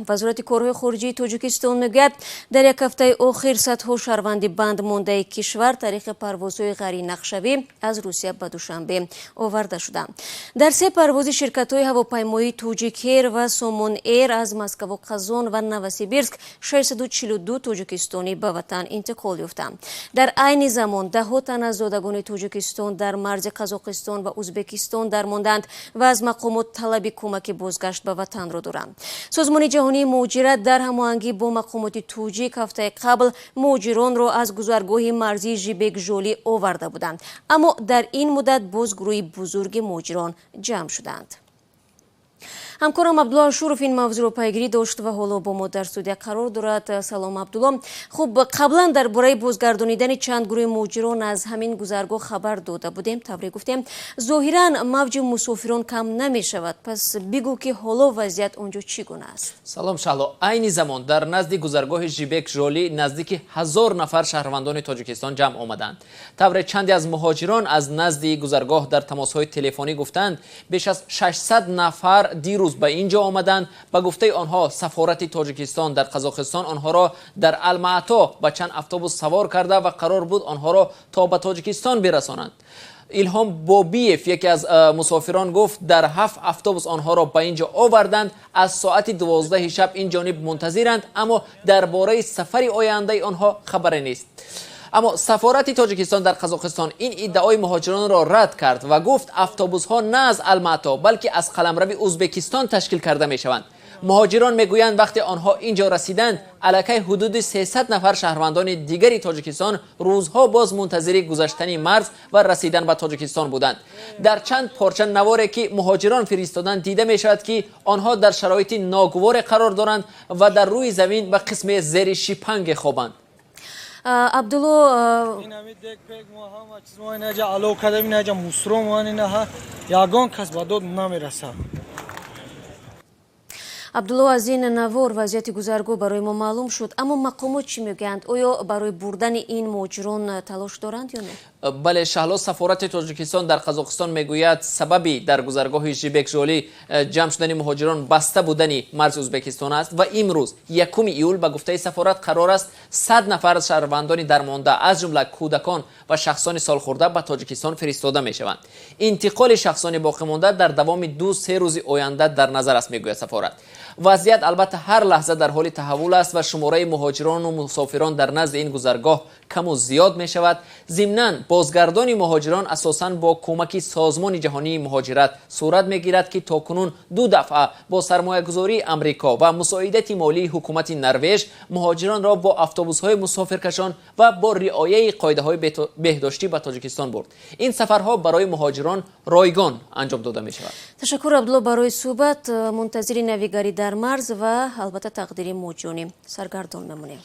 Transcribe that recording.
Вазорати корҳои хориҷии Тоҷикистон мегӯяд, дар як ҳафтаи охир садҳо шаҳрванди банд мондаи кишвар тариқи парвозҳои ғайринақшавӣ аз Русия ба Душанбе оварда шуданд. Дар се парвози ширкатҳои ҳавопаймоии Тоҷикэйр ва Сомон Эйр аз Москаву Қазон ва Новосибирск 642 тоҷикистонӣ ба ватан интиқол ёфтанд. Дар айни замон даҳҳо тан аз зодагони Тоҷикистон дар марзи Қазоқистон ва Узбекистон дармонданд ва аз мақомот талаби кӯмаки бозгашт ба ватанро доранд. Созмони ҷаҳонии муҳоҷират дар ҳамоҳангӣ бо мақомоти тоҷик ҳафтаи қабл муҳоҷиронро аз гузаргоҳи марзии Жибек Жолӣ оварда буданд, аммо дар ин муддат боз гурӯҳи бузурги муҳоҷирон ҷамъ шуданд. Ҳамкорам Абдулло Ашуров ин мавзӯъро пайгирӣ дошт ва ҳоло бо мо дар студия қарор дорад. Салом, Абдулло. Хуб, қаблан дар бораи бозгардонидани чанд гурӯҳи муҳоҷирон аз ҳамин гузаргоҳ хабар дода будем. Тавре гуфтем, зоҳиран мавҷи мусофирон кам намешавад. Пас бигӯ, ки ҳоло вазъият он ҷо чӣ гуна аст? Салом, Шаҳло. Айни замон дар назди гузаргоҳи Жибек Жолӣ наздики 1000 нафар шаҳрвандони Тоҷикистон ҷамъ омаданд. Тавре чанде аз муҳоҷирон аз назди гузаргоҳ дар тамосҳои телефонӣ гуфтанд, беш аз 600 нафар дирӯз ба ин ҷо омаданд. Ба гуфтаи онҳо, сафорати Тоҷикистон дар Қазоқистон онҳоро дар Алмаато ба чанд автобус савор карда ва қарор буд онҳоро то ба Тоҷикистон бирасонанд. Илҳом Бобиев, яке аз мусофирон, гуфт, дар ҳафт автобус онҳоро ба ин ҷо оварданд, аз соати 12-и шаб ин ҷониб мунтазиранд, аммо дар бораи сафари ояндаи онҳо хабаре нест. Аммо сафорати Тоҷикистон дар Қазоқистон ин иддаои муҳоҷиронро рад кард ва гуфт, автобусҳо на аз Алмато, балки аз қаламрави Узбекистон ташкил карда мешаванд. Муҳоҷирон мегӯянд, вақте онҳо ин ҷо расиданд, аллакай ҳудуди 300 нафар шаҳрвандони дигари Тоҷикистон рӯзҳо боз мунтазири гузаштани марз ва расидан ба Тоҷикистон буданд. Дар чанд порча наворе, ки муҳоҷирон фиристоданд, дида мешавад, ки онҳо дар шароити ногуворе қарор доранд ва дар рӯи замин ба қисме зери шипанге хобанд. Абдулло. Ало кардам, инаҷа мусро инаҳа, ягон кас ба дод намерасад. Абдулло, аз ин навор вазъияти гузаргоҳ барои мо маълум шуд, аммо мақомот чӣ мегӯянд? Оё барои бурдани ин муҳоҷирон талош доранд ё не? Бале, Шаҳло, сафорати Тоҷикистон дар Қазоқистон мегӯяд, сабаби дар гузаргоҳи Жибек Жолӣ ҷамъ шудани муҳоҷирон баста будани марзи Ӯзбекистон аст ва имрӯз, 1 июл, ба гуфтаи сафорат, қарор аст 100 нафар аз шаҳрвандони дармонда, аз ҷумла кӯдакон ва шахсони солхӯрда, ба Тоҷикистон фиристода мешаванд. Интиқоли шахсони боқимонда дар давоми 2-3 рӯзи оянда дар назар аст, мегӯяд сафорат. Вазъият албатта ҳар лаҳза дар ҳоли таҳаввул аст ва шумораи муҳоҷирону мусофирон дар назди ин гузаргоҳ каму зиёд мешавад. Зимнан, бозгардони муҳоҷирон асосан бо кӯмаки Созмони ҷаҳонии муҳоҷират сурат мегирад, ки то кунун ду дафъа бо сармоягузории Амрико ва мусоидати молии ҳукумати Норвеж муҳоҷиронро бо автобусҳои мусофиркашон ва бо риояи қоидаҳои беҳдоштӣ ба Тоҷикистон бурд. Ин сафарҳо барои муҳоҷирон ройгон анҷом дода мешавад. Ташаккур, Абдулло, барои суҳбат. Мунтазири навигарӣ дар марз ва албатта тақдири муҳоҷирони саргардон мемонем.